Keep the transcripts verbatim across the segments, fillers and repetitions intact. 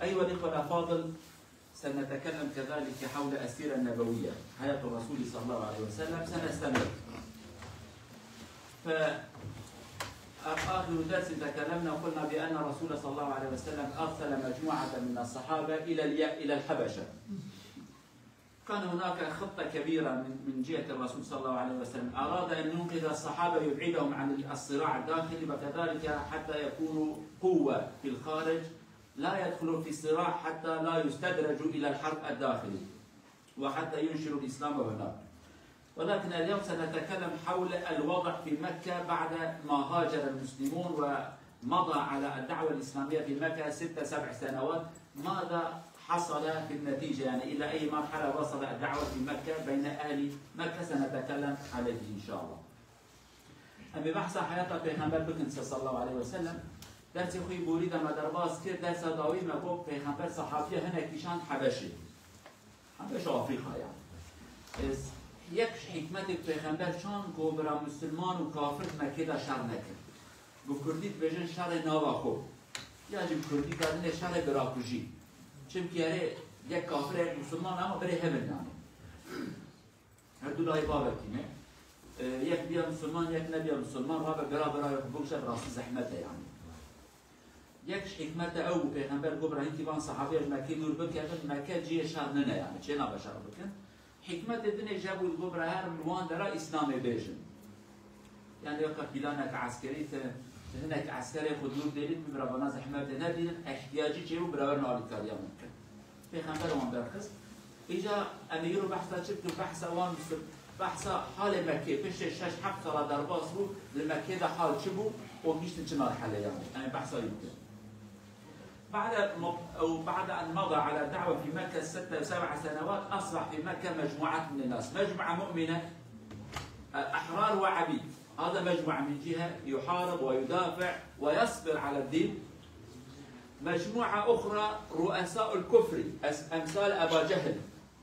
أيها الإخوة الأفاضل، سنتكلم كذلك حول السيرة النبوية، حياة الرسول صلى الله عليه وسلم، سنستمر. فآخر درس تكلمنا وقلنا بأن الرسول صلى الله عليه وسلم أرسل مجموعة من الصحابة إلى الي-، إلى الحبشة. كان هناك خطة كبيرة من، من جهة الرسول صلى الله عليه وسلم. أراد أن ينقذ الصحابة، يبعدهم عن الصراع الداخلي، وكذلك حتى يكونوا قوة في الخارج، لا يدخلوا في الصراع حتى لا يستدرجوا إلى الحرب الداخلي، وحتى ينشروا الإسلام هناك. ولكن اليوم سنتكلم حول الوضع في مكة بعد ما هاجر المسلمون ومضى على الدعوة الإسلامية في مكة ست، سبع سنوات. ماذا حصل في النتيجة؟ يعني، إلى أي مرحلة وصل الدعوة في مكة بين أهل مكة؟ سنتكلم عليه إن شاء الله. Em ê behsa heyata Pêxember bikin, sallallahu aleyhi ve sellem. Dersê xwe yî borî de me derbas kir, dersa dawî me got, Pêxember sahabiya hinek kişand Hebeşê. Hebeş Afrîka ya. Ez, yek ji hikmetê Pêxember çand ku bira Musulman û kafir di Mekkê de şer nekir. Bi Kurdî dibêjin şerê nava xwe. Ya jî bi Kurdî de dinê şerê birakujî. Çimkî erê yek kafir e, yek Musulman e, ama birê hev in yani. Her du layê bavekî ne. E, yek biya Musulman, yek nebiya Musulman, rabe bira bira xwe bikuje, bi rastî zehmet e yani. Yek ji hikmete ew bû, Pêxember got, bira hinkî van sahabiya ji Mekkê dûr bikevin, Mekke cihê şer nine yani, çê nabe şer bikin. Hikmetê dinê jî bû, got, bira herin li wan dera Îslamê bêjin. Yani weke pîlanek eskerî, te, te hinek eskerê xwe dûr derît, bira vana zehmetê nedînin, ihtiyacî çêbû, bira werin alîkariya min bikin. Pêxember wan derxist. Îca em ê îro behsa çi bikin? Behsa wan bikin. Behsa halê Mekkê, piştê şeş heft sala derbas bû, li Mekkê de hal çi bû û gihiştin çi merheleyan? Em ê behsa wî bikin. بعد م-، أو بعد أن مضى على الدعوة في مكة ست أو سبع سنوات، أصبح في مكة مجموعات من الناس، مجموعة مؤمنة، أحرار وعبيد. هذا مجموعة من جهة يحارب ويدافع ويصبر على الدين. مجموعة أخرى رؤساء الكفر، أس-، أمثال أبا جهل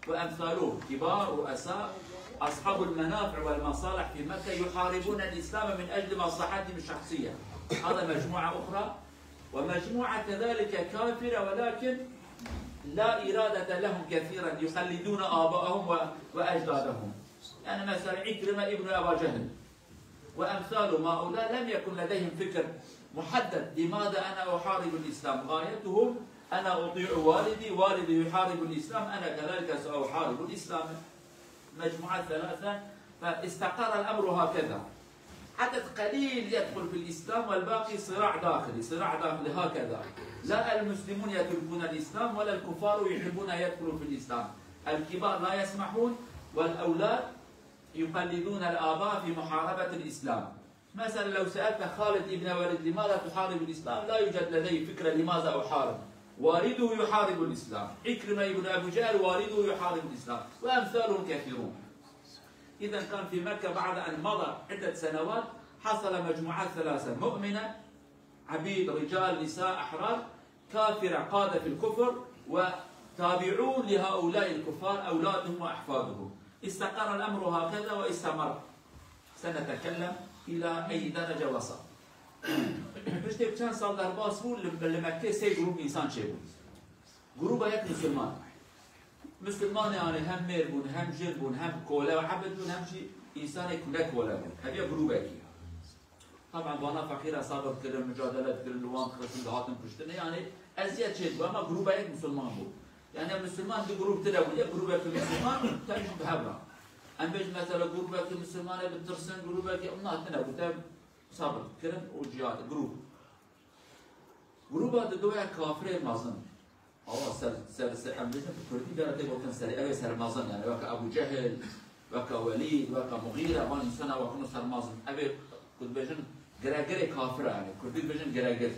وأمثالهم، كبار رؤساء أصحاب المنافع والمصالح في مكة يحاربون الإسلام من أجل مصلحتهم الشخصية. هذا مجموعة أخرى. ومجموعة كذلك كافرة، ولكن لا إرادة لهم كثيرا، يقلدون آباءهم و-، وأجدادهم. يعني مثلا عكرمة ابن أبا جهل وأمثالهم، هؤلاء لم يكن لديهم فكر محدد، لماذا أنا أحارب الإسلام؟ غايتهم: أنا أطيع والدي، والدي يحارب الإسلام، أنا كذلك سأحارب الإسلام. مجموعات ثلاثة، فاستقر الأمر هكذا. عدد قليل يدخل في الإسلام والباقي صراع داخلي، صراع داخلي هكذا. لا المسلمون يتركون الإسلام ولا الكفار يحبون أن يدخلوا في الإسلام. الكبار لا يسمحون والأولاد يقلدون الآباء في محاربة الإسلام. مثلا لو سألت خالد بن وليد: "لماذا تحارب الإسلام؟" لا يوجد لديه فكرة لماذا أحارب. والده يحارب الإسلام. عكرمة بن أبي جهل والده يحارب الإسلام. وأمثالهم كثيرون. إذا كان في مكة بعد أن مضى عدة سنوات حصل مجموعات ثلاثة: مؤمنة، عبيد، رجال، نساء، أحرار، كافرة، قادة في الكفر، وتابعون لهؤلاء الكفار، أولادهم وأحفادهم. استقر الأمر هكذا واستمر. سنتكلم إلى أي درجة وصل. Piştê çend sal derbas bû, li, li Mekkê sê grûp însan çêbûn. Grûba yek Musulman. Musulman yani hem mêr bûn, hem jin bûn, hem kole û ebid bûn, hem jî însanê ku ne kole bûn. Heviya grûbekî. Taban vana feqîra sabir dikirin, mucadele dikirin, li wan dixistin, dihatin kuştinê. Yani eziyet çê dibû, ama grûba yek Musulman bû. Yani Musulman du grûp tune bû, yek grûbekî Musulman, tev jî bi hev re. Em bêjin mesela grûbekî Musulman e, bi tirsin, grûbekî, ona tune bû, tev sabir dikirin û cihad, grûp. Grûba didoya kafirê mezin. Awa ser, ser, ser, em bêjin bi kurdî de tê gotin serê, ew ê sermezin, yani weke Ebû Cehil, weke Welîd, weke Muxîre, van însana wekino sermezin. Ev ê ku dibêjin giregirê kafir e, yani kurdî dibêjin giregir.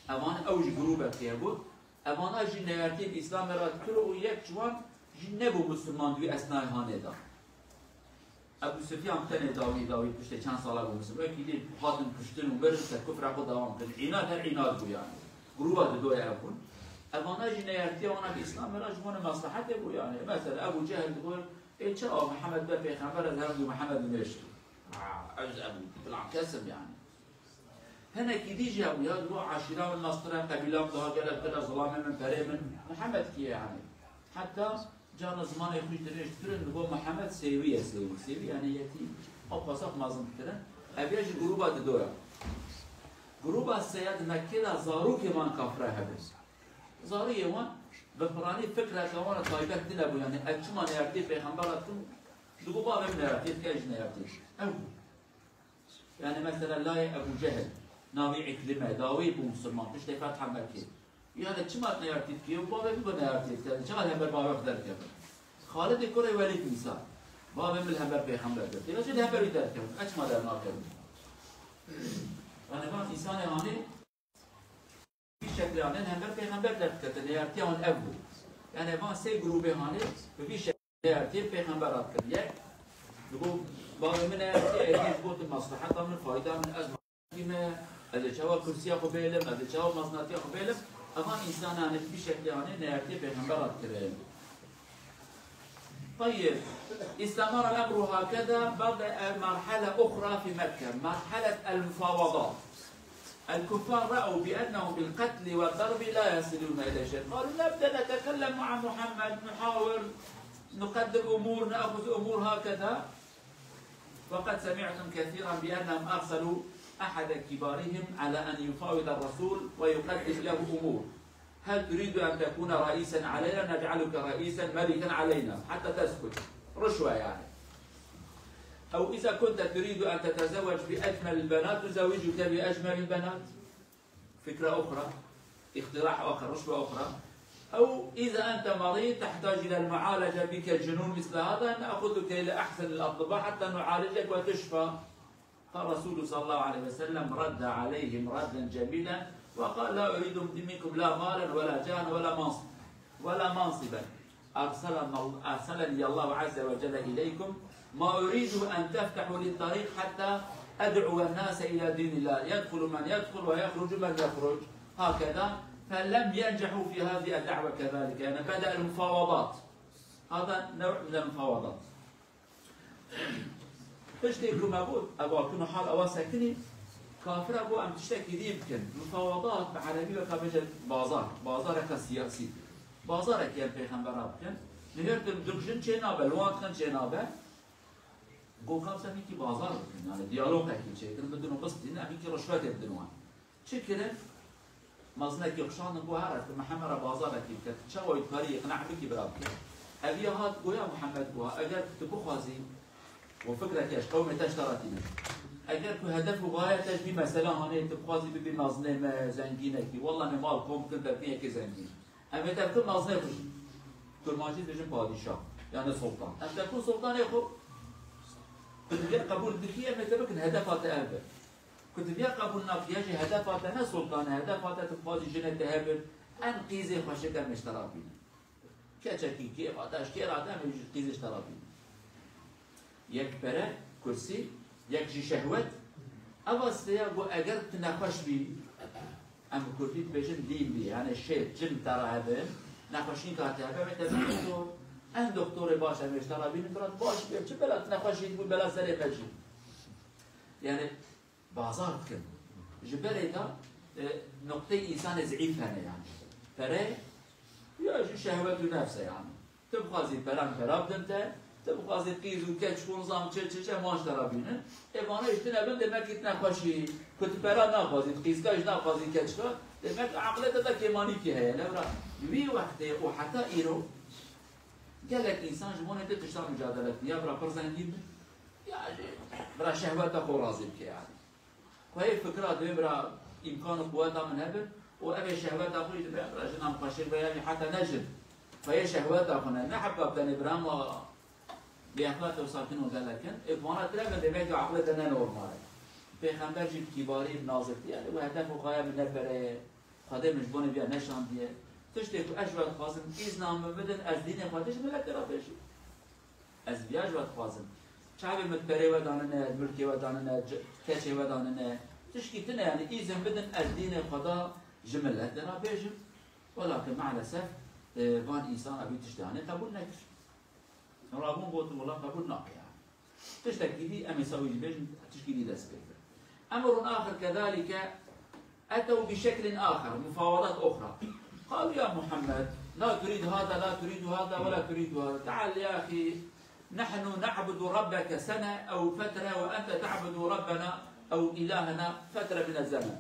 Evan ew jî grûbekê hebû. Evana jî neyartiyê bi Îslamê re kir û yek ji wan jî nebû Musulman di wî esnayê hanê de. Ebu Sufyan tenê dawî, dawî piştê çend sala bû Misir. Wekî dî hatin kuştin û mirin, ser kufra xwe dewam kirin. Înad her înad bû yani. Grûba didoya ev bûn. Evana jî neyartiya wana bi Îslamê re ji bo ne maslahetê bû yani. Mesela Ebu Cehil digot, ê çawa Mihemed be pêxember, ez herim bi Mihemed nêştim. Ha, ez Ebu filan kesim yani. Hinekî dî jî hebû ya, digo eşîra min mestir e, qebîla min daha gelek tune, zilamê min, perê min. Mihemed kî ye yani? Heta carna zimanê xwe jî dirêj kirin, digo Mihemed Sêwî ye, Sêwî. Sêwî yani yetî, ew xwe zaf mezin dikirin. Ev ya jî grûba dido ya. Grûba sê ya di Mekkê de zarokê van kafira hebin. Zariyê wan bi piranî fikreke wan re taybet tune bû, yani ev çima neyartiyê pêxembera dikin, digo bavê min neyartiyê dike, ez jî neyartiyê dikim. Ew bû. Yani mesela layê Ebû Cehil, navê Îkrîme, dawî bû musulman, piştê fetha Mekkê. Yani çima neyartî dikî? Bavê min got neyartî dike. Çima li hember bavê xwe derkeve? Xalidê kurê Welîd mîsal. Bavê min li hember pêxember derkeve. Ya jî li hember wî derkeve. Ez çima dernakevim? Yani van însanê hanê vî şeklê hanê li hember pêxember derdikete. Neyartiya wan ev bû. Yani van sê grûbê hanê bi vî şeklê neyartiyê pêxember hat kir. Yek, digo bavê min neyartî, êdî ji bo tu maslaheta min, fayda min, ez me, ez ê çawa kursiya xwe bêlim, ez ê çawa mezinatiya xwe bêlim, evan însanan bi şeklê hanê neyartiyê pêxember hat kirin. طيب، استمر الأمر هكذا، بدأ مرحلة أخرى في مكة، مرحلة المفاوضات. الكفار رأوا بأنهم بالقتل والضرب لا يصلون إلى شيء. قالوا: "نبدأ نتكلم مع محمد، نحاور، نقدم أمور، نأخذ أمور هكذا." وقد سمعتم كثيرا بأنهم أرسلوا أحد كبارهم على أن يفاوض الرسول ويقدم له أمور. "هل تريد أن تكون رئيسا علينا؟ نجعلك رئيسا ملكا علينا حتى تسكت." رشوة يعني. "أو إذا كنت تريد أن تتزوج بأجمل البنات، نزوجك بأجمل البنات." فكرة أخرى، اقتراح آخر، رشوة أخرى. "أو إذا أنت مريض تحتاج إلى المعالجة، بك جنون مثل هذا، نأخذك إلى أحسن الأطباء حتى نعالجك وتشفى." فالرسول صلى الله عليه وسلم رد عليهم ردا جميلا وقال: "لا أريد منكم لا مالا ولا جاها ولا منصب-، ولا منصبا." أرسلنا، أرسلني الله عز وجل إليكم، ما أريد أن تفتحوا لي الطريق حتى أدعو الناس إلى دين الله، يدخل من يدخل ويخرج من يخرج، هكذا، فلم ينجحوا في هذه الدعوة كذلك، يعني بدأ المفاوضات. هذا نوع من المفاوضات. Piştê ku me got, ev got, hal ewa sekinî, kafira got, em tiştekî dî bikin. Mufawadat bi erebî weka bêje bazar, bazareke siyasî. Bazarek yên pêxembera bikin. Nihêrtir du jin çê nabe, li wan dikin çê nabe. Got, "Ka em hîkî bazar bikin, yani diyalogekî çêkin, bidin û bistînin, em hîkî rişwetê bidin wan." Çi kirin? Mezinekî xişandin, got, "Here, tu me heme re bazarekî bike, tu çawa wî dikarî îqna bikî bira bike." Ev ya hat, got, "Ya Muhammed," got, "eger ku tu bixwazî, û fikreke ji qewmê te ji te re tîne. Eger ku hedef û gaye te ji vî mesela hanê, tu bixwazî bibî mezinê me, zengînekî, wela me mal kom bikin, te bikin yekê zengîn. Em ê te bikin mezinê xwe jî." Kurmancî dibêjin padîşah, yani sultan. Em te bikin sultanê xwe, tu vê qebûl dikî, em ê te bikin, hedefa te ev be. Ku tu vê qebûl nakî, ya jî hedefa te ne sultan e, hedefa te tu dixwazî jinê te hebin, en qîzê xweşik em ê ji te re bînin. Keçekî kêfa te, ji kêra te em ê ji qîzê ji te re bînin. Yek pere, kursî, yek jî şehwet. Eva sêya got, eger tu nexweş bî, em bi kurdî dibêjin lîm bî, yani şêt, cin te re hebin, nexweşînka te hebe, em ê te bînin doktor. En doktorê baş em ê ji te re bînin, bira tu baş bî, çi bela tu nexweş î, bû bela serê me jî. Yani, bazar dikin. Ji berê de, e, noqteyê însanê zeîf hene yani. Pere ya jî şehwet û nefs e yani. Tu bixwazî peran pera bidin te, tu bixwazî qîz û keç û nizam çi çi çi, em wan ji te re bînin. Ê vana jî tune bin, demek ki tu nexweş î. Ku tu pera naxwazî, tu qîzka jî naxwazî, keçka, demek ki eqlê te de kêmanîkî heye. Lewra li wî wextê û heta îro gelek însan ji bo nê tişta mucadele dikin. Ya bira pir zengîn bin, ya jî bira şehweta xwe razî bike yani. Xweyê fikra divê bira îmkan û quweta min hebin û ev ê şehweta xwe jî dibe, bira jina min xweşik be, ya jî heta ne jin. Xweyê şehweta xwe ne, ne heba tenê bira ma bêexlaqê û sakin û gelek in. Ê vana tune bin, demek ki eqlê te ne normal e. Pêxember jî bi kîbarî, bi nazikî, yani û hedef û xaye min ne pere ye. Xwedê min ji bo nê viya neşandiye. Tiştê ku ez ji we dixwazim, îzna min bidin, ez dînê Xwedê ji miletê re bêjim. Ez viya ji we dixwazim. Çavê min perê we danine, milkê we danine, c-, keçê we danine. Tişkî tune, yani îzin bidin, ez dînê Xweda ji miletê re bêjim. Welakin maalesef, e, van însana vî tiştê hanê qebûl nekir. Rabûn gotin, wela qebûl nake yani. Tiştekî dî, em ê sewî jî bêjin, tişkî dî dest pê kir. Emrun axir kedalike, أتوا بشكل آخر، مفاوضات أخرى. قالوا: يا محمد، لا تريد هذا، لا تريد هذا، ولا تريد هذا. تعال يا أخي، نحن نعبد ربك سنة أو فترة، وأنت تعبد ربنا أو إلهنا فترة من الزمن.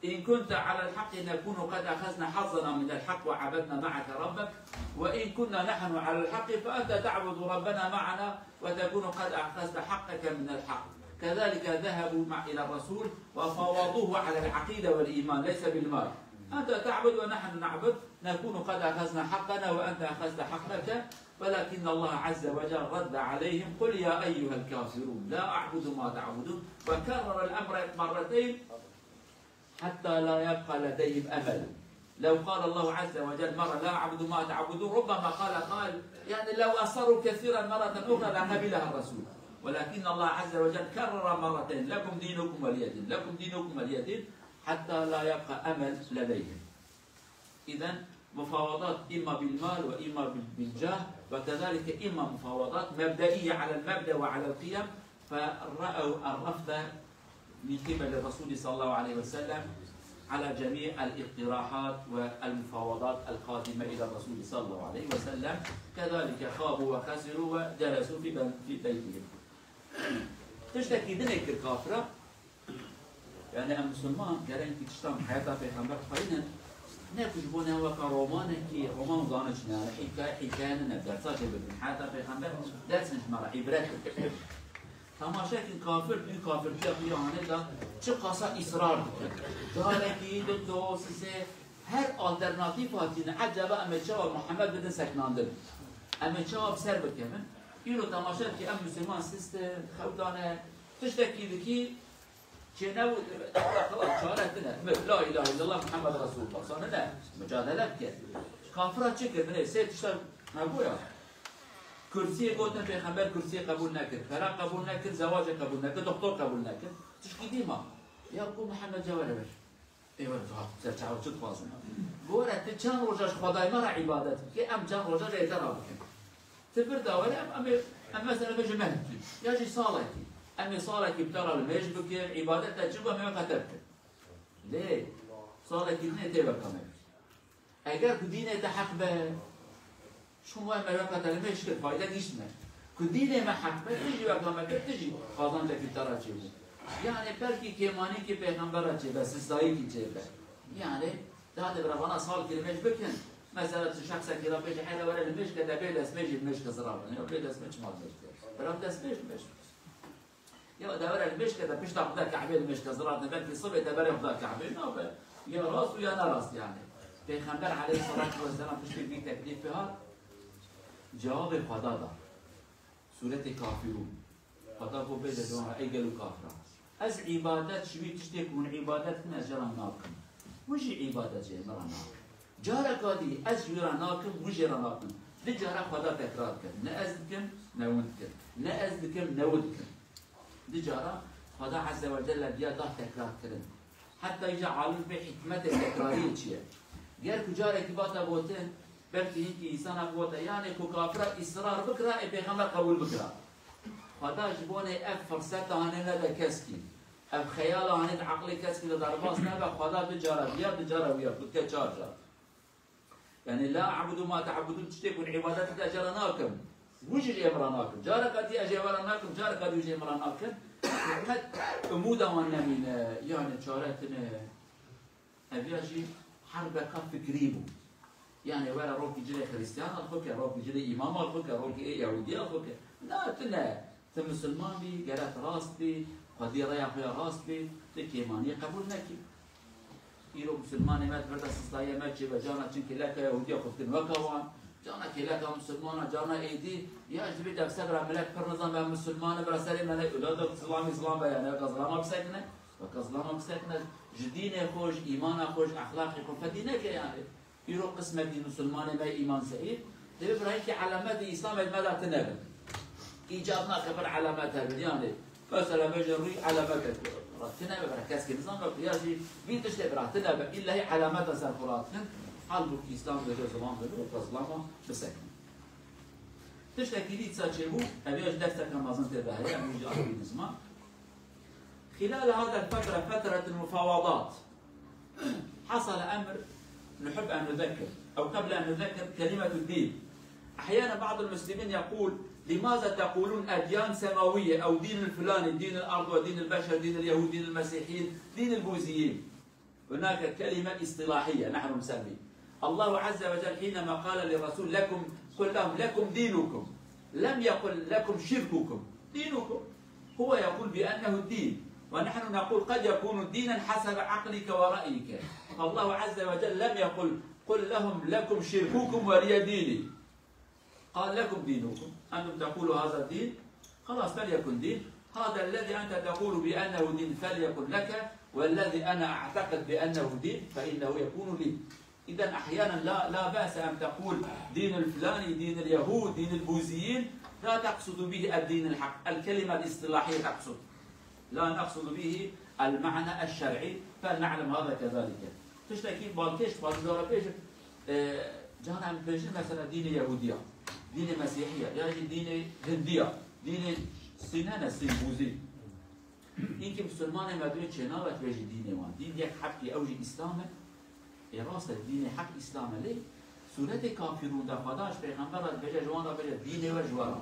إن كنت على الحق نكون قد أخذنا حظنا من الحق وعبدنا معك ربك، وإن كنا نحن على الحق فأنت تعبد ربنا معنا وتكون قد أخذت حقك من الحق. كذلك ذهبوا مع-، إلى الرسول وفاوضوه على العقيدة والإيمان، ليس بالمال. أنت تعبد ونحن نعبد، نكون قد أخذنا حقنا وأنت أخذت حقك، ولكن الله عز وجل رد عليهم: قل يا أيها الكافرون لا أعبد ما تعبدون، وكرر الأمر مرتين حتى لا يبقى لديهم أمل. لو قال الله عز وجل مرة: لا أعبد ما تعبدون، ربما قال قائل: يعني لو أصروا كثيرا مرة أخرى لقبلها الرسول. ولكن الله عز وجل كرر مرتين: لكم دينكم ولي دين، لكم دينكم ولي دين، حتى لا يبقى أمل لديهم. إذن مفاوضات إما بالمال وإما بال-، بالجاه، وكذلك إما مفاوضات مبدئية على المبدأ وعلى القيم، فرأوا الرفض من قبل الرسول صلى الله عليه وسلم على جميع الاقتراحات والمفاوضات القادمة إلى الرسول صلى الله عليه وسلم، كذلك خابوا وخسروا وجلسوا في بن-، في بيتهم. Tiştekî din ê kir kafira, yani em Musulman gerek tiştan heyata Pêxember xweynin, ne ku ji bo ne weka romanekî, roman zane çi ne, yani hîkaye, hîkaye nine, dersa jê bibin. Heyata Pêxember ders in ji me re, îbret in. Temaşe kin kafir, dû kafirtiya xwe ya hanê de çi qasa îsrar dikin. Carekî, du, du, sisê, her alternatîf hatîne, ecaba em ê çawa Muhammed bidin seknandin. Em ê çawa bi ser bikevin. Îro temaşe ki em Musulman sist in, xew dane, tiştekî dikî, çê ne, xelas, çare tine. Mir, la ilahe illallah Muhammed Resulullah. Sana ne? Mücadele bike. Kafira çi kir? Binê sê tişta me goya. Kursiyê gotin, Pêxember kursiyê qebûl nekir. Pera qebûl nekir, zewacê qebûl nekir, doktor qebûl nekir. Tişkî dî ma. Ya ku Muhammed cewere ver. Ê were, tu hat ser çawa çi dixwazin? Gore, tu çend roja ji Xwedayê me re îbadet bike, em çend roja jê te re bikin. Tu vir dawere, em, em ê, em mesela bêje meh bikî. Ya jî salekî. Em ê salekî bi te re limêj bikin, îbadet te çi ku em ê weke te bikin. Lê salekî din ê tê weka me. Eger ku dînê te heq be, çûn wê me weka te limêj kir, fayde gihîşt me. Ku dînê me heq be, tu jî weka me kir, tu jî qazancekî te re çêbû. Yani belkî kêmanîkî pêxember re çêbe, sistayîkî çêbe. Yani, daha de bira vana salkî limêj bikin. Mesela tu şexsekî re bêje, hele were limêj ke, te bê destmêjî limêj ke zirar bin. Ya bê destmêj çima limêj kir? Bira destmêj limêj kir. Ya de were limêj ke, de pişta Xuda Kabe limêj ke zirar ne, belkî sibê te berê Xuda Kabe nabe. Ya rast û ya ne rast yani. Pêxember aleyhissalatu vesselam piştî vî teklîfê hat, cewabê Xweda da. Sûretê Kafirûn. Xweda got bêje ji wan re, ey gelo kafira. Ez îbadet ji wî tiştê ku hûn îbadet dikin, ez jê re nakim. Hûn jî îbadet jê min re nakin. Careka dî ez ji wî re nakim, hûn jê re nakin. Du cara Xweda tekrar kir. Ne ez dikim, ne hûn dikin. Ne ez dikim, ne hûn dikin. Du cara Xweda Azze ve Celle diya da tekrar kirin. Heta îja alim bê hikmetê tekrariyê çi ye. Ger ku carekî bata gotin, belkî hinkî însana bigota, yanê ku kafira îsrar bikira, ê pêxember qebûl bikira. Xweda ji bo nê ev firseta hanê nede keskî. Ev xeyala hanê di eqlê keskî de derbas nebe, Xweda du cara diya, du cara wî ya, ku dike çar car. Yani, la a'budu ma ta'budun, tiştê ku îbadet te jê re nakim. Wî jî jê min re nakim. Careka dî ez jê we re nakim, careka dî jê min re nakim. Qet umûda wan nemîne, yani çare tine. Ev ya jî herbeka fikrî bû. Yani, were rokî cilê Xrîstiyan xwe ke, rokî cilê îmam xwe ke, rokî ê Yehûdiya xwe ke. Na, tine. Tu misilman bî, gere tu rast bî, xwedî rêya xwe ya rast bî, tu kêmaniyê qebûl nekî. Îro misilmanê me di vir de sistaye me çêbe, cana çin kêleka Yehûdiya xwe dikin weka wan, cana kêleka misilmana, cana êdî, ya ji vê devse bira milet pir nizan be misilman e, bira serê me ne, ula da zilamî zilam be yani, weka zilama bisekine, weka zilama bisekine, ji dînê xwe, ji îmana xwe, ji exlaqê xwe fedî neke yani. Îro qismetî misilmanê me îman zehîf, divê bi rengî elemetê Îslamê me de tune bin. Îcab nake bir elemet hebin, yani, mesela bêje rûyê elemetek tune be, bira keskî nizan be, ya jî vî tiştê bira tune be, îllahî elemeta ser xwe re dikin, halbûkî Îslam dibêje zilam be, weke zilama bisekine. Tiştekî dî dîsa çêbû, ev ya ji derseke mezin tê de heye, em jî akî nizman. خلال هذا الفترة، فترة المفاوضات، حصل أمر نحب أن نذكر، أو قبل أن نذكر كلمة الدين. أحيانا بعض المسلمين يقول: لماذا تقولون أديان سماوية أو دين الفلاني، دين الأرض ودين البشر، دين اليهود، دين المسيحيين، دين البوذيين؟ هناك كلمة اصطلاحية نحن نسمي. الله عز وجل حينما قال للرسول: لكم، قل لهم: لكم دينكم، لم يقل: لكم شرككم، دينكم. هو يقول بأنه الدين، ونحن نقول: قد يكون دينا حسب عقلك ورأيك. فالله عز وجل لم يقل: قل لهم: لكم شرككم ولي ديني. قال: لكم دينكم، أنتم تقولوا هذا الدين، خلاص، فليكن دين. هذا الذي أنت تقول بأنه دين فليكن لك، والذي أنا أعتقد بأنه دين فإنه يكون لي. إذن أحيانا لا، لا بأس أن تقول دين الفلاني، دين اليهود، دين البوذيين، لا تقصد به الدين الحق، الكلمة الاصطلاحية تقصد. لا نقصد به المعنى الشرعي، فلنعلم هذا كذلك. Tiştekî balkêş, xwazî dora bêjim, e, cana em bêjin mesela dînê Yehûdiya, dînê Mesîhiya, ya jî dînê Hindiya, dînê Sîn hene, Sîn, Bûzî. Înkî Musulmanê me duyê çênabe tu bêjî dînê wan. Dîn yek heqî, ew jî Îslam e. Ê rast e, dînê heq Îslam e, lê sûretê kafirûn de Xweda ji pêxember re dibêje, ji wan re bêje, dînê we ji we re.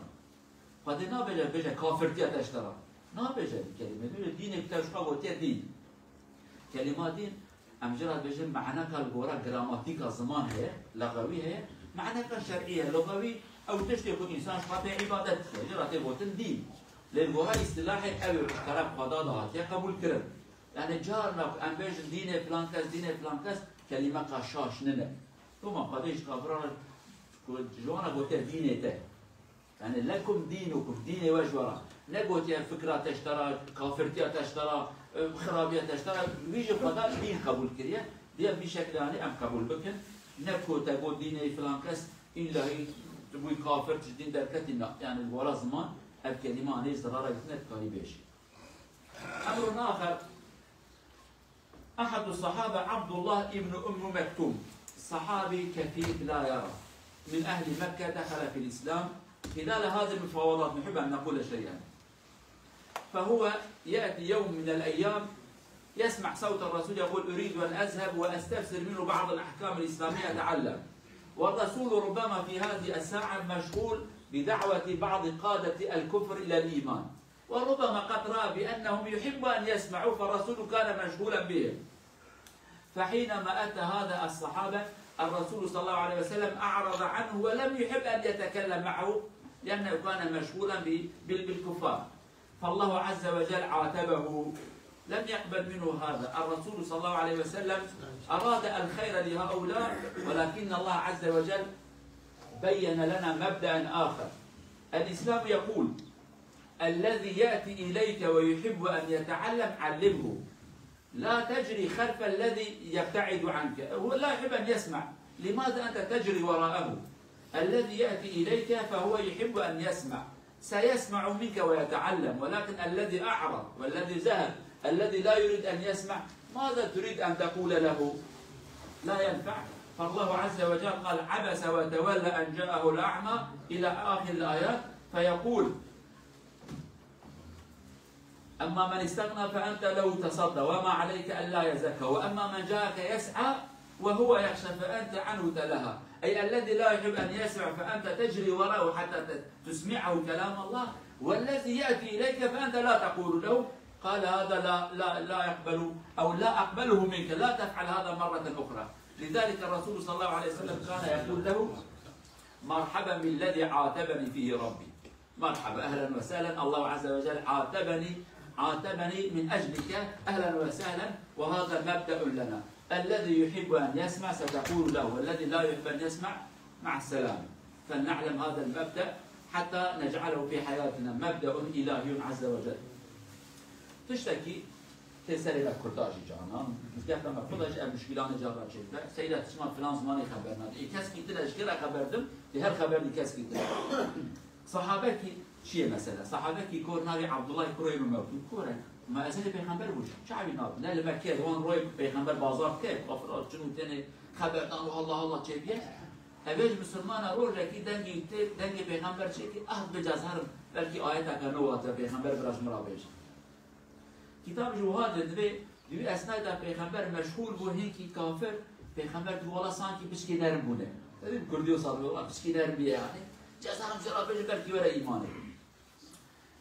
Xwedê nabêje, bêje, kafirtiya te ji te re. Nabêje vî kelîmê. Dibêje, dînê te ji xwe gotiye dîn. Kelîma dîn, em jê re dibêjin, maneka li gora gramatîka ziman heye, lexewî heye, maneka şer'î ye, lexewî, ew tiştê ku însan ji xwe tê îbadet dike, jê re tê gotin dîn. Lê li gora îstîlahê ew ê ku ji teref Xweda de hatiye qebûl kirin. Yani carna ku em bêjin dînê filan kes, dînê filan kes, kelîmeka şaş nine. Loma Xwedê ji kafiran re ku ji wan re gotiye dînê te. Yani, lekum dînukum, dînê we ji we re. Negotiye fikra te ji te re, kafirtiya te ji te re, e, xirabiya te ji te re. Wî jî Xweda dîn qebûl kiriye. Diye vî şekilê anî em qebûl bikin. Ne ku te got dînê filan kes, îllahî tu bûyî kafir, tu ji dîn derketî, na. Yani, li gora ziman ev kelîme anî zirara dîtine dikarî bêjî. أمر آخر، أحد الصحابة عبد الله ابن أم مكتوم، صحابي كفيف لا يرى، من أهل مكة، دخل في الإسلام. خلال هذه المفاوضات نحب أن نقول شيئا. فهو يأتي يوم من الأيام يسمع صوت الرسول يقول: أريد أن أذهب وأستفسر منه بعض الأحكام الإسلامية أتعلم. والرسول ربما في هذه الساعة مشغول بدعوة بعض قادة الكفر إلى الإيمان. وربما قد رأى بأنهم يحب أن يسمعوا، فالرسول كان مشغولا بهم. فحينما أتى هذا الصحابة، الرسول صلى الله عليه وسلم أعرض عنه ولم يحب أن يتكلم معه، لأنه كان مشغولا ب-، بال-، بالكفار. فالله عز وجل عاتبه، لم يقبل منه هذا. الرسول صلى الله عليه وسلم أراد الخير لهؤلاء، ولكن الله عز وجل بين لنا مبدأ آخر. الإسلام يقول: الذي يأتي إليك ويحب أن يتعلم علمه. لا تجري خلف الذي يبتعد عنك. هو لا يحب أن يسمع. لماذا أنت تجري وراءه؟ الذي يأتي إليك فهو يحب أن يسمع. سيسمع منك ويتعلم، ولكن الذي أعرض والذي ذهب، الذي لا يريد أن يسمع، ماذا تريد أن تقول له؟ لا ينفع. فالله عز وجل قال: عبس وتولى أن جاءه الأعمى، إلى آخر الآيات، فيقول: أما من استغنى فأنت له تصدى وما عليك ألا يزكى، وأما من جاءك يسعى وهو يخشى فأنت عنه تلهى. أي الذي لا يحب أن يسمع فأنت تجري وراءه حتى ت-، تسمعه كلام الله، والذي يأتي إليك فأنت لا تقول له، قال: هذا لا، لا، لا يقبل، أو لا أقبله منك، لا تفعل هذا مرة أخرى. لذلك الرسول صلى الله عليه وسلم كان يقول له: مرحبا بالذي عاتبني فيه ربي. مرحبا، أهلا وسهلا. الله عز وجل عاتبني، عاتبني من أجلك، أهلا وسهلا. وهذا مبدأ لنا. الذي يحب أن يسمع ستقول له، والذي لا يحب أن يسمع مع السلامة. فلنعلم هذا المبدأ حتى نجعله في حياتنا مبدأ إلهي عز وجل. Tiştekî tê serê me Kurda jî canan, mizgefta me xwe de jî ev muşkîlanê caran çêdibe. Seyda, tu çima filan zimanê xeber nadî? Ê, keskî tune ji kê re xeber dim? Ê, her xeber dî keskî tune. Sahabekî çi ye mesela? Sahabekî kor navê Abdullah kurê min mewtû. Kor e. Ma ezelê pêxember bû jî. Çavî nabû. Ne li Mekke, wan royê pêxember bazar dike, kafir çin û tenê xeberdan û Allah Allah çêbiye. Evê ji misilmana rojekî dengî tê, dengê pêxember çêkî, ah, dibê ez herim, belkî ayeteke nû hatiye pêxember bira ji min re bêje. Kitab ji wiha de divê Di wî esnayê de pêxember meşxûl bû, hinkî kafir, pêxember dibê wela sankî piçkî nerm bûne. Tevî bi kurdî wisa dibê, wela piçkî nerm bûye yanî. Cezarim jê re bêje belkî were îmanê.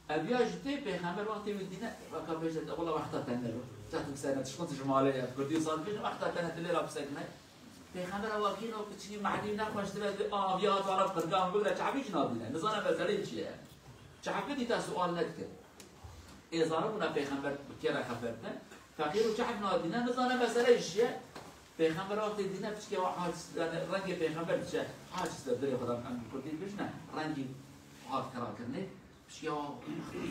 Ev ya jî tê pêxember wextê wî dîne, weka bêje, wela wexta te ne be. Çaxê sene tişkont ji malê ye. Kurdî wisa dibêjin, wexta te ne, tu lê re bisekine. Pêxember ewa kîno piçkî mehdî nexweş dibe, dibê, a, viya hat were qirgan bigre, çavî jî nadîne. Nizane meseleyê çi ye. Çavî dîta sual nedike. Ê zarok bûna pêxember bi kê re xeber bide. Feqîr û çehf nadîne, nizane mesele jî ye. Pêxember wextê dîne piçkê wa aciz, yani rengê pêxember diçe aciz de, dilê xwe de em bi kurdî bijne, rengî hat kirakirinê. Piçkê wa,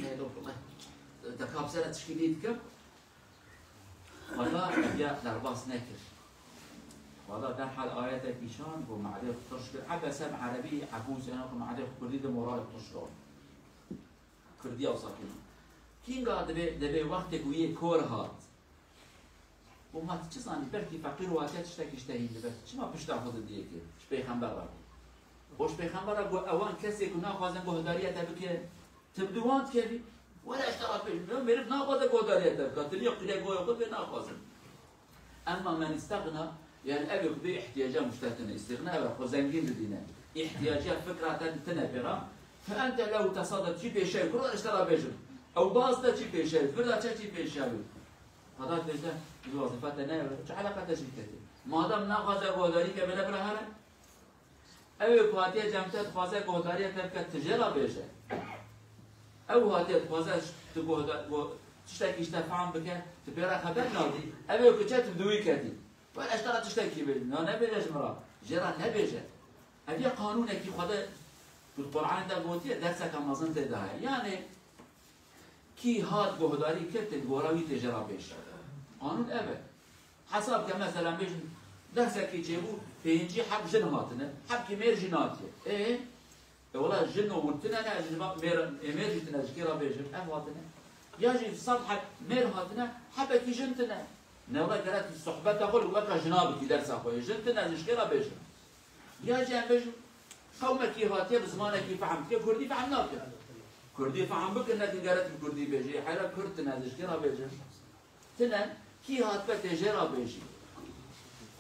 "Leylo, welleh, te kapsere tişkî dî dikim." Xweda ya derbas nekir. Xweda derhal ayetek nîşan, ku madê xwe tirş kir. Ebese bi erebî, ebûs, yani ku madê xwe kurdî de moralê xwe tirş kir. Kurdiya wisa kî. Kînga dibê, dibê wextê ku yê kor hat. Û ma tu çi zanî, belkî feqîr û hatiye tiştekî ji te hîn dibe. Çima pişta xwe didiyê ki? Ji pêxember re got. Û ji pêxember re got, ewan kesê ku naxwazin guhdariya te bike, tu bi dû wan dikevî. Were ji te re bêjim, ew mêriv naxwaze guhdariya te bike. Tu niya qîlê goya xwe pê naxwazin. Emma men îstexna, yani ev ê ku bê îhtiyaca muştetine, îstixna ev e, xwe zengîn didîne. Îhtiyaca fikra te di tine pê re. Fe ente lehu tesadde, çi pêşew, kuro işte re bêjim. Ew baz de çi pêşew, vir de çe çi pêşew. Xweda dibêje, ji wazifa te neyê, çi eleqa te ji vî ketê. Madem naxwaze guhdarî ke bêne bira here. Ew ê ku hatiye cem te dixwaze guhdariya te bike, tu jê re bêje. Ew hatiye dixwaze tu guhda-, gu-, tiştekî ji te fehm bike, tu pê re xeber nadî. Ew ê ku çe tu bi dû wî ketî. Were ji te re tiştekî bêjim. Ya nebêje ji min re. Jê re nebêje. Ev ya qanûnekî Xwedê ku di Qur'anê de gotiye, derseke mezin tê de heye. Yani, kî hat guhdarî kir, tu li gora wî tê jê re bêj. Qanûn ev e. Hesab ke, mesela, bêjin, dersekî çêbû, pêncî heb jin hatine, hebkî mêr jî natiye. Ê? E, wela jin û hûn tine ne, ez ji va-, mêr, ê mêr jî tine, ji kê re bêjim, ev hatine. Ya jî sed heb mêr hatine, hebekî jin tine. Ne, wela gerek sohbeta xwe li weka jina bikî, dersa xwe yê. Jin tine, ez ji kê re bêjim. Ya jî em bêjin, qewmekî hatiye bi zimanekî fehm dike, kurdî fehm nake. Kurdî fehm bikin, nekin gerek bi kurdî bêjê. Heyra kurd tine, ez ji kê re bêjim. Tine, kî hatibe tê jê re bêjî.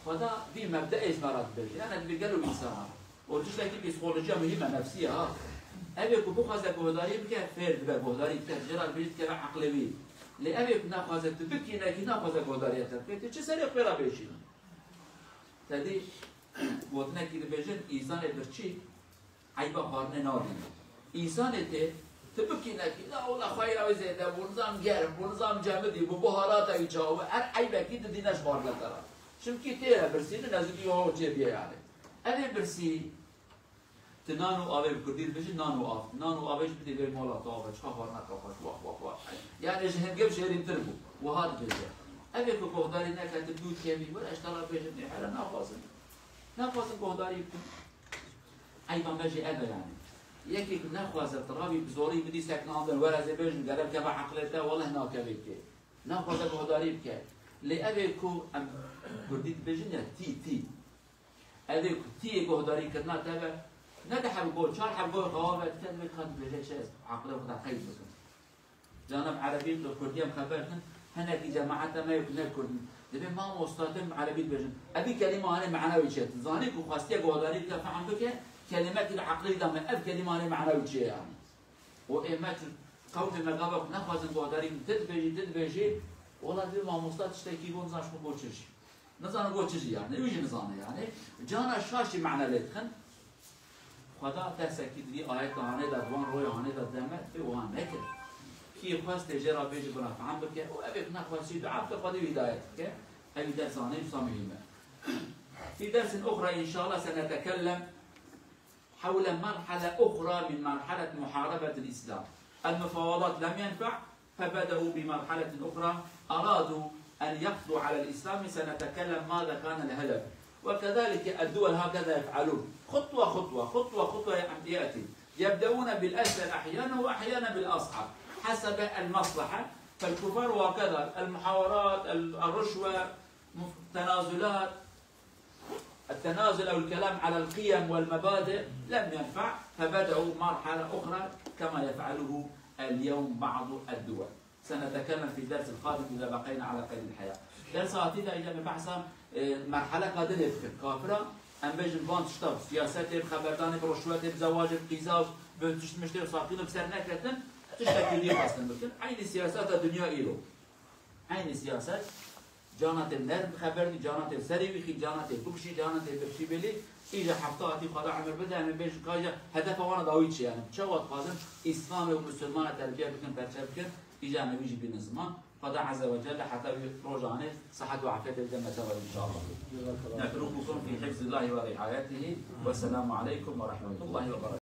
Xweda vî mebdeê ji me re dibêje. Yani dibê gelo însan ha. O tiştekî psîkolojiya muhîm e, nefsî ye ha. Ev ê ku bixwaze guhdarî bike, fêr dibe, guhdarî bike, jê re dibêje dikeve eqlê wî. Lê ev ê ku naxwaze tu bikî, nekî naxwaze guhdarî te bike, tu çi serê xwe ra bêjî? Te dî gotinekî dibêjin, însanê birçî eyba xwarinê nabîne. Însanê tê, tu bikî nekî, la wela xweyra wê zêde bû, nizam germ bû, nizam cemidî bû, buharata wî çawa bû, her eybekî didîne ji xwarine te re. Çimkî tê re birsî, ne nezîkî ho çê bîye yani. Ev ê birsî, tu nan û avê bi kurdî dibêjin, nan û av. Nan û avê jî bidî vê mala tu ava, çiqa xwarina te xweş, wah, wah, wah. Yani ji hingê şêrîntir bû. Wiha dibêje. Ev ê ku guhdarî neke, tu dû dikevî, were ji te re bêjin, ê here naxwazin. Naxwazin guhdarî bikin. Eyba me jî ev e yani. Yekê ku nexwaze tu rabî bi zorî bidî seknandin, were ez ê bêjim, gere bikeve eqlê te, weleh nakeve kê. Naxwaze guhdarî bike. Lê ev ê ku em kurdî dibêjin ya tî, tî. Ev ê ku tî yê guhdarî kirina te be, ne di heb go, çar heb go xewa ve dike, divê ka dibêje çi ez eqlê xwe de qeyd bikim. Canim erebî li kurdî em xeber din, hinekî cemaeta me yê ku ne kurd in. Dibê mamosta tim erebî dibêjin. Evî kelîma hanê mana wî çi ye? Tu zanî ku xwestiye guhdarî bike, fehm bike, kelîmekî li eqlê de me, ev kelîma hanê mana wî çi ye yani? Û ê me tu qewmê me gava ku nexwazin guhdarî bikin, tu dibêjî, tu dibêjî, wela dibê mamosta tiştekî got, nizan ji xwe got çi jî. Nizane got çi jî yani, wî jî nizane yani. Cana şaş jî mana lê dixin. Xweda dersekî di vî ayeta hanê de, di wan roya hanê de deme, pê wiha nekir. Kî xwest tê jê re bêje, bira fehm bike û ev ê nexwest jî dua bike, Xwedê wî hidayet bike. Ev î ders anê wisa muhîm e. في درس أخرى إن شاء الله سنتكلم حول مرحلة أخرى من مرحلة محاربة الإسلام. المفاوضات لم ينفع، فبدأوا بمرحلة أخرى، أرادوا أن يقضوا على الإسلام، سنتكلم ماذا كان الهدف. وكذلك الدول هكذا يفعلون، خطوة خطوة، خطوة خطوة يأتي. يبدأون بالأسهل أحيانا وأحيانا بالأصعب حسب المصلحة. فالكفار وكذا، المحاورات، ال-، الرشوة، مف-، تنازلات، التنازل أو الكلام على القيم والمبادئ لم ينفع، فبدأوا مرحلة أخرى كما يفعله اليوم بعض الدول. سنتكلم في الدرس القادم إذا بقينا على قيد الحياة. Dersa hatî de îca me behsa, e, merheleka dinê bikin. Kafira, em bêjin van tişta, siyasetê, bi xeberdanê, bi rişwetê, bi zewacê, bi qîza, bi tişt miştê û saqînê bi ser neketin, tiştekî dî xwestin bikin. Eynî siyaseta dinya îro. Eynî siyaset, cana tê nerm bi xeber dî, cana tê serê wî xî, cana tê bikişî, cana tê bikişî belî. Îca hefta hatî Xweda emir bide, em ê bêjin ka îca hedefa wana dawî çi yani. Çawa dixwazin Îslamê û Musulmana terbiye bikin, perçe bikin, îca em ê wî jî bînin ziman. Xweda Azze ve Celle heta wî rojanê sihet û afiyetê bide me tev inşallah. نترككم في حفظ الله ورعايته والسلام عليكم ورحمة الله وبركاته.